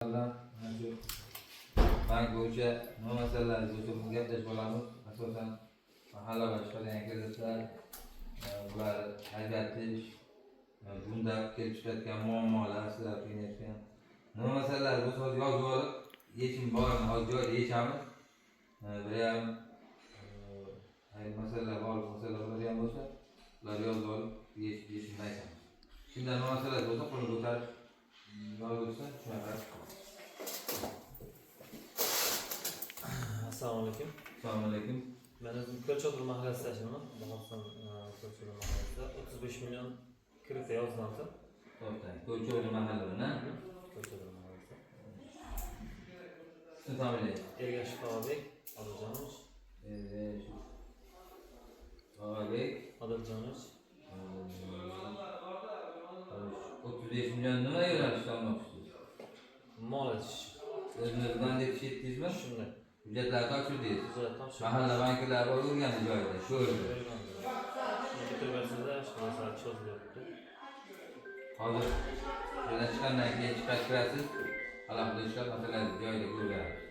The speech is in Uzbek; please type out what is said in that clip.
Mana shu bank bo'yicha nima masalalar bo'yicha bugun gaplashib olamiz. Asosan mahalla boshqargan kreditlar, bular ajratish, bunda kelib chiqayotgan muammolar, sizlar qiynayotgan nima masalalar bo'lsa, hozir yozib olib, yechim borini hozir joyida yechamiz. 1,5 ayrim masalalar bog'liq masalalar bo'ladigan bo'lsa, ular yozib olib, yechimini aytamiz. Kimda nima masala bo'lsa, qo'lini ko'tarib yozilsa, shunaqa. Assalomu alaykum. Assalomu alaykum. Men o'zim Ko'lchodir mahallasida yashayman. Buxoriston, Ko'lchodir mahallasida 35 million kreditga yozildi. To'xtang. Ko'lcho'li mahallada. Ko'lchodir mahallasida. Ism familiyangiz? Ergashev Tog'abek Odiljonovich. Tog'abek. Odiljonovich. 35 million nima yo'nalishda olmoqchisiz? Mol etish. O'zingiz bank ish etdingizmi? Shunday. Hujjatlarni topshirdingiz. Hujjat topshirdim. Mahalla bankilari bor, o'rgandi joyida, shu yerda. O'rgandim. Shuni bitirib bersangiz, shu masala cho'zilyapti. Hozir yerdan chiqqandan keyin chiqarib kirasiz. Alohida ishlab masalangizni joyida ko'rganmiz.